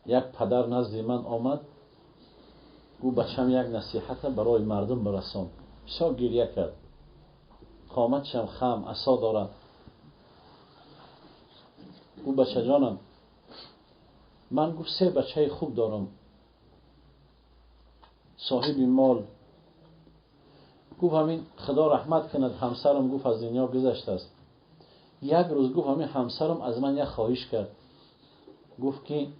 Як падар назди ман омад, гуфт бачам як насиҳата барои мардум бирасон. Бисёр гиря кард. Қоматшам хам, асо дорад. Гуфт бачаҷонам, ман гуфт се бачаи хуб дорам, соҳиби мол. Гуфт ҳамин худо раҳмат кунад, ҳамсарам гуфт аз дунё гузаштааст. Як рӯз гуфт ҳамин ҳамсарам аз ман як хоҳиш кард. Гуфт ки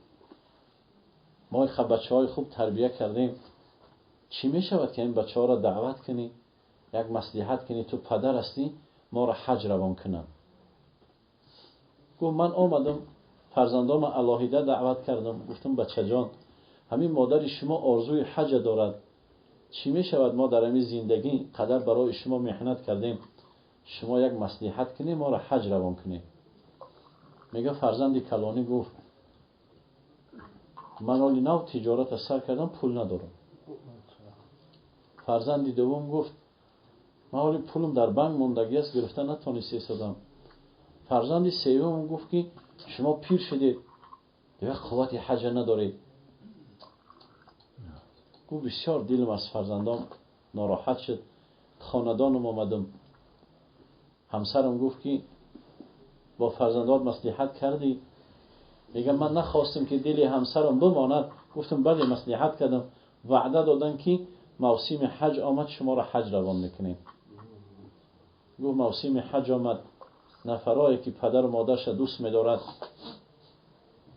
мо бачаҳои хуб тарбия кардем, чӣ мешавад ки ин бачаҳоро даъват кунӣ, як маслиҳат кунӣ, ту падар ҳастӣ, моро ҳаҷ равон кунанд. Гуфт ман омадам, фарзандонро алоҳида даъват кардам, гуфтам бачаҷон, ҳамин модари шумо орзуи ҳаҷ дорад, чӣ мешавад мо дар ҳамин зиндагӣ қадар барои шумо меҳнат кардем, шумо як маслиҳат кунед, моро ҳаҷ равон кунед. Мега фарзанди калонӣ гуфт ман ҳоли нав тиҷорат сар кардам, пул надорам. Фарзанди дуввум гуфт ман ҳоли пулам дар банк мондагӣ аст, гирифта натонистам. Фарзанди севум гуфт ки шумо пир шудед, дигар қуввати ҳаҷ надоред. Гуфт бисёр дилам аз фарзандом нороҳат шуд. Хонадонам омадам, ҳамсарам гуфт ки бо фарзандот маслиҳат кардӣ? Мегам ман нахостам ки дили ҳамсарам бимонад. Гуфтам бале, маслиҳат кардам, ваъда додам ки мавсими ҳаҷ омад, шуморо ҳаҷ равон мекунем. Гуфт мавсими ҳаҷ омад, нафарое ки падару модарша дӯст медорад,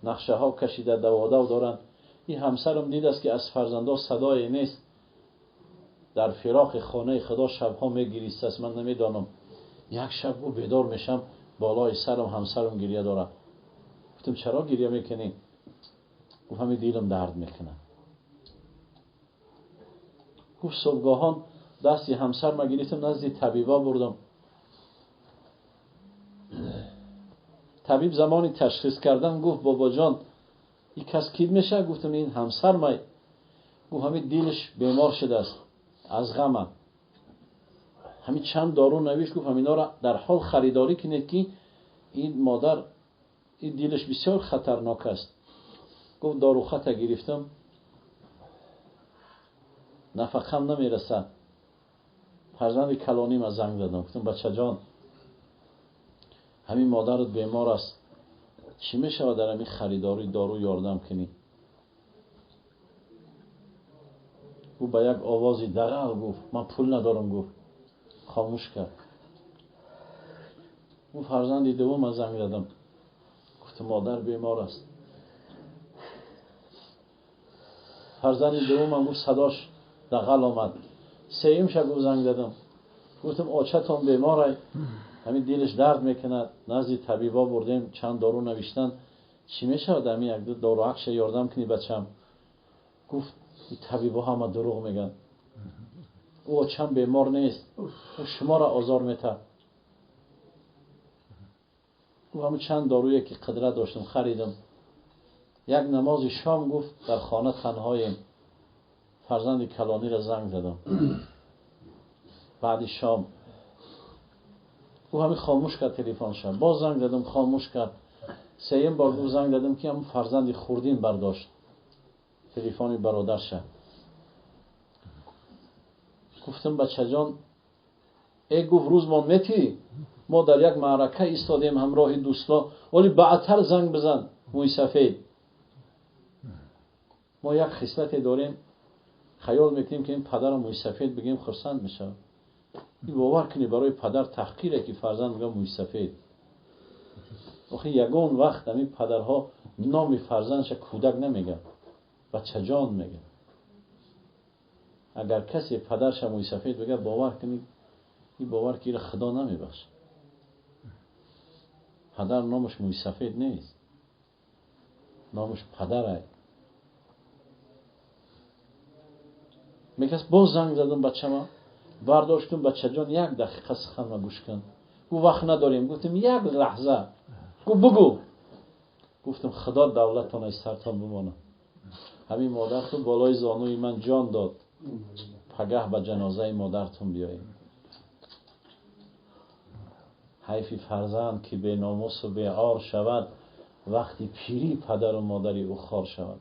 нақшаҳо кашида даводав доранд. Ин ҳамсарам дидааст ки аз фарзандо садое нест, дар фироқи хонаи худо шабҳо мегиристааст. Ман намедонам, як шаб гуфт бедор мешам, болои сарам ҳамсарам гиря дорад. Гуфтам чаро гиря мекунӣ? Гуфт ҳамин дилам дард мекунад. Гуфт субҳгоҳон дасти ҳамсарма гирифтам, назди табиба бурдам. Табиб замони ташхис кардан гуфт бобоҷон, ин кас кид мешавад? Гуфтам ин ҳамсармай. Гуфт ҳамин дилаш бемор шудааст аз ғама. Ҳамин чанд дору навишт, гуфт ҳаминҳоро дар ҳол харидорӣ кунед ки ин модар, ин дилаш бисёр хатарнок аст. Гуфт дорухата гирифтам, нафақам намерасад. Фарзанди калонима занг задам, гуфтам бачаҷон, ҳамин модарат бемор аст, чӣ мешавад дар ҳамин харидории дору ёрдам кунӣ? Ӯ ба як овози дағал гуфт ман пул надорам. Гуфт хомӯш кард. Ӯ фарзанди дуввума занг задам, гуфт модар бемор аст. Фарзанди дуввумам гуфт садош дағал омад. Сеюмша гуфт занг задам, гуфтам очатон беморай, ҳамин дилаш дард мекунад, назди табибо бурдем, чанд дору навиштан, чӣ мешавад ҳамин як ду доруакша ёрдам кунӣ бачам? Гуфт ин табибо ҳама дурӯғ мегӯянд, ӯ очам бемор нест, ӯ шуморо озор метаҳад. Гуфт ҳамин чанд доруе ки қудрат доштам харидам. Як намози шом гуфт дар хона танҳоем, фарзанди калониро занг задам. Баъди шом ӯ ҳамин хомӯш кард телефонша, боз занг задам, хомӯш кард. Сеюм бор гуфт занг задам ки ҳамин фарзанди хурдин бардошт телефони бародарша. Гуфтам бачаҷон, э гуфт рӯзмон метӣ, мо дар як маърака истодем ҳамроҳи дӯсто, вале баъдтар занг бизан мӯйсафед. Мо як хислате дорем, хаёл мекунем ки ин падарро мӯйсафед бигем хурсанд мешавад. Ин бовар кунӣ барои падар таҳқире ки фарзанд мегӯяд мӯйсафед. Охи ягон вақт ҳамин падарҳо номи фарзандша кӯдак намегӯяд, бачаҷон мегӯяд. Агар касе падарша мӯйсафед бигӯяд, бовар кунӣ ин бовар ки инро худо намебахшад. Падар номаш мӯйсафед нест, номаш падарай. Мегӯяд боз занг задам бачама, бардоштум, бачаҷон як дақиқа суханма гӯш кун. Гуфт вақт надорем. Гуфтам як лаҳза. Гуфт бугӯ. Гуфтам худо давлатон аз сартон бимонад, ҳамин модартон болои зонуи ман ҷон дод, пагаҳ ба ҷанозаи модартон биёед. Ҳайфи фарзанд ки беномусу беор шавад, وقتی پیری پدر و مادری او خار شود.